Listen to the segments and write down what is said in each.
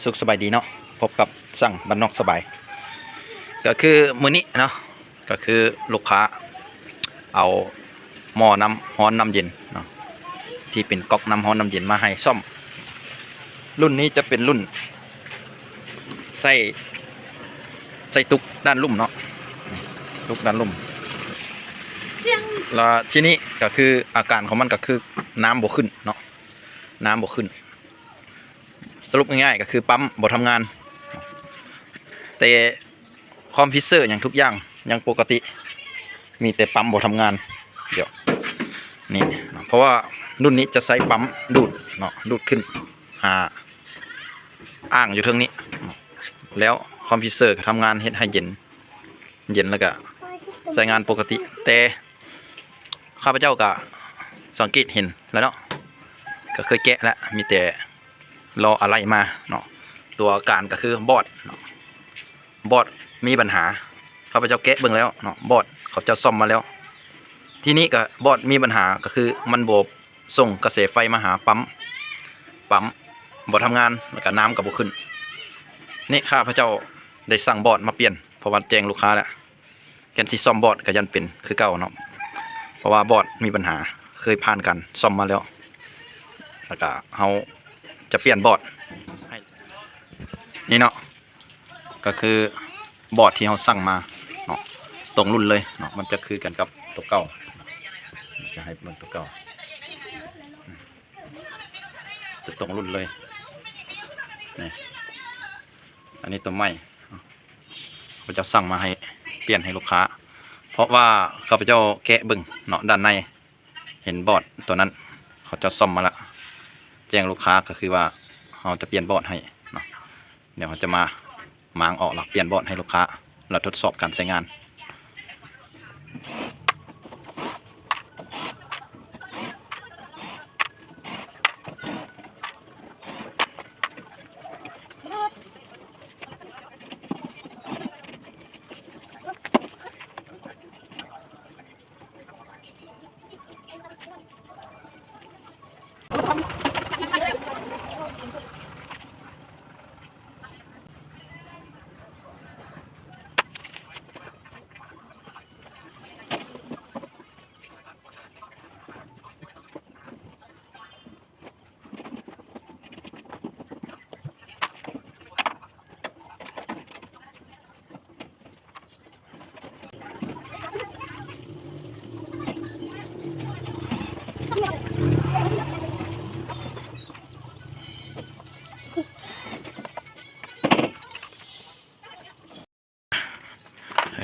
ສຸກສະບາຍດີເນາະ, ພົບກັບຊ່າງບ້ານນອກສະບາຍ. ກໍຄືມື້ນີ້ເນາະ ກໍຄືລູກຄ້າເອົາໝໍ້ນ້ຳຮ້ອນນ້ຳເຢັນເນາະ ທີ່ເປັນກັອກນ້ຳຮ້ອນນ້ຳເຢັນມາໃຫ້ສ້ອມ. ລຸ້ນນີ້ຈະເປັນລຸ້ນໃສ່ ໃສ່ຕຸກດ້ານລຸ່ມເນາະ, ຕຸກດ້ານລຸ່ມ. ແລ້ວທີນີ້ກໍຄືອາການຂອງມັນກໍຄືນ້ຳບໍ່ຂຶ້ນເນາະ, ນ້ຳບໍ່ຂຶ້ນ. ສະຫຼຸບງ່າຍໆກໍຄືປ້ຳບໍ່ທຳງານ, ແຕ່ຄອມພິວເຕີຫຍັງທຸກຢ່າງຍັງປົກກະຕິ, ມີແຕ່ປ້ຳບໍ່ທຳງານ. ດຽວນີ້ເນາະ ເພາະວ່າລຸ້ນນີ້ຈະໃຊ້ປ້ຳດູດເນາະ, ດູດຂຶ້ນຫາອ່າງຢູ່ເທິງນີ້, ແລ້ວຄອມພິວເຕີກໍທຳງານເຮັດໃຫ້ເຢັນ ເຢັນແລ້ວກະໃຊ້ງານປົກກະຕິ. ແຕ່ຂ້າພະເຈົ້າກະສັງເກດເຫັນແລ້ວເນາະ, ກະເຄີຍແກະແລ້ວ, ມີແຕ່ລໍ້ອາໄຫຼ່ມາເນາະ. ຕົວການກະຄືບອດເນາະ, ບອດມີບັນຫາ, ຂ້າພະເຈົ້າແກະເບິ່ງແລ້ວເນາະ, ບອດເຂົາເຈົ້າສ້ອມມາແລ້ວ. ທີນີ້ກະບອດມີບັນຫາ ກະຄືມັນບໍ່ສົ່ງກະແສໄຟມາຫາປ້ຳ, ປ້ຳບໍ່ທຳງານ ແລ້ວກະນ້ຳກະບໍ່ຂຶ້ນ. ນີ້ຂ້າພະເຈົ້າໄດ້ສັ່ງບອດມາປ່ຽນ ເພາະວ່າແຈ້ງລູກຄ້າແລ້ວ, ແທນຊິສ້ອມບອດກໍຢ້ານເປັນຄືເກົ່າເນາະ, ເພາະວ່າບອດມີບັນຫາ ເຄີຍຜ່ານການສ້ອມມາແລ້ວ, ແລ້ວກໍເຮົາຈະປ່ຽນບອດໃຫ້. ນີ້ເນາະ ກໍຄືບອດທີ່ເຮົາສັ່ງມາເນາະ, ຕົງລຸ້ນເລີຍເນາະ, ມັນຈະຄືກັນກັບຕົວເກົ່າ. ຈະໃຫ້ເບິ່ງຕົວເກົ່າ ຈະຕົງລຸ້ນເລີຍ. ນີ້ ອັນນີ້ຕົວໃໝ່ ເຂົາເຈົ້າສັ່ງມາໃຫ້ປ່ຽນໃຫ້ລູກຄ້າ, ເພາະວ່າຂ້າພະເຈົ້າແກະເບິ່ງເນາະ ດ້ານໃນ ເຫັນບອດຕົວນັ້ນ ເຂົາເຈົ້າສ້ອມມາລະ, ແຈ້ງລູກຄ້າກໍຄືວ່າເຮົາຈະປ່ຽນບອດໃຫ້ເນາະ. ດຽວເຮົາຈະມາມ້າງອອກ ແລ້ວປ່ຽນບອດໃຫ້ລູກຄ້າ ແລ້ວທົດສອບການໃຊ້ງານ.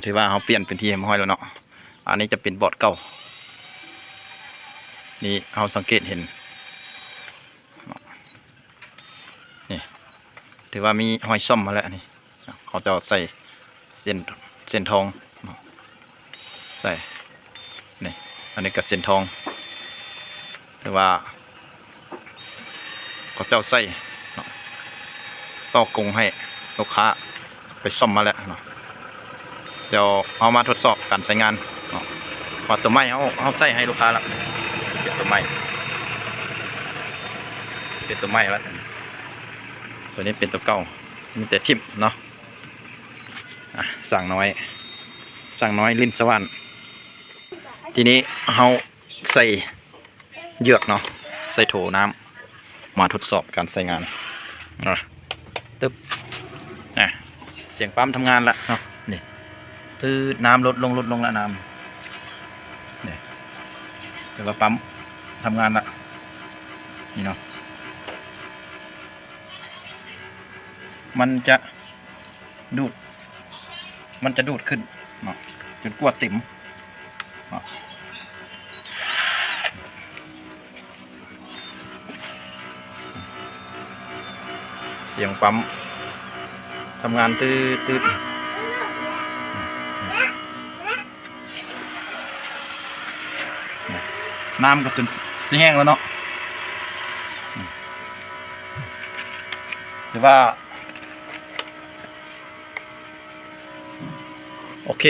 ຖືວ່າເຮົາປ່ຽນເປັນທີ່ຮຽບຮ້ອຍແລ້ວເນາະ. ອັນນີ້ຈະເປັນບອດເກົ່າ ນີ້ເຮົາສັງເກດເຫັນ ນີ້ ຖືວ່າມີຮອຍສ້ອມມາແລ້ວ. ນີ້ເຂົາເຈົ້າໃສ່ເສັ້ນ ເສັ້ນທອງເນາະ ໃສ່ ນີ້ ອັນນີ້ກໍເສັ້ນທອງ ຖືວ່າເຂົາເຈົ້າໃສ່ເນາະ ຕໍ່ກົງໃຫ້ລູກຄ້າໄປສ້ອມມາແລ້ວເນາະ. ດຽວເຮົາມາທົດສອບການໃຊ້ງານເນາະ ວ່າຕົວໃໝ່ເຮົາ ເຮົາໃສ່ໃຫ້ລູກຄ້າລະ ເປັນຕົວໃໝ່ ເປັນຕົວໃໝ່ລະ. ຕົວນີ້ເປັນຕົວເກົ່າ ມີແຕ່ຖິ້ມເນາະ. ອາ ຊ່າງນ້ອຍ ຊ່າງນ້ອຍລິ້ນສະຫວ່ານ. ທີນີ້ເຮົາໃສ່ເຍືອກເນາະ ໃສ່ໂຖນ້ຳ ມາທົດສອບການໃຊ້ງານ. ອາ ຕຶບ ອາ ສຽງປ້ຳທຳງານລະເນາະ. ນີ້ ຄືນ້ຳລົດລົງ ລົດລົງລະນ້ຳ ນີ້ ຖືວ່າປ້ຳທຳງານລະ ນີ້ເນາະ. ມັນຈະດູດ ມັນຈະດູດຂຶ້ນເນາະ ຈົນກວ່າເຕັມເນາະ. ສຽງປ້ຳທຳງານຕື້ດໆ. ນ້ຳກໍຈົນຊິແຫ້ງແລ້ວເນາະ. ຖືວ່າໂອເຄ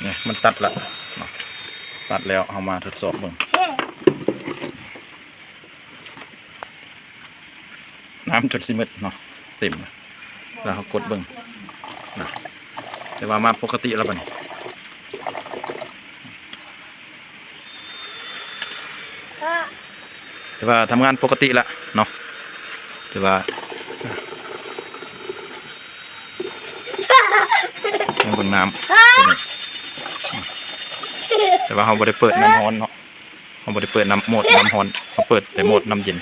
ນີ້ມັນຕັດລະເນາະ ຕັດແລ້ວເຮົາມາທົດສອບເບິ່ງ. ນ້ຳຈົນຊິໝົດເນາະ ເຕັມແລ້ວ ແລ້ວເຮົາກົດເບິ່ງນະ ແຕ່ວ່າມາປົກກະຕິແລ້ວບັດນີ້ ຖືວ່າທຳງານປົກກະຕິລະເນາະ ຖືວ່າ ຍັງເບິ່ງນ້ຳ ແຕ່ວ່າເຮົາບໍ່ໄດ້ເປີດນ້ຳຮ້ອນເນາະ ເຮົາບໍ່ໄດ້ເປີດນ້ຳ ໂໝດນ້ຳຮ້ອນ ເຮົາເປີດແຕ່ໂໝດນ້ຳເຢັນ.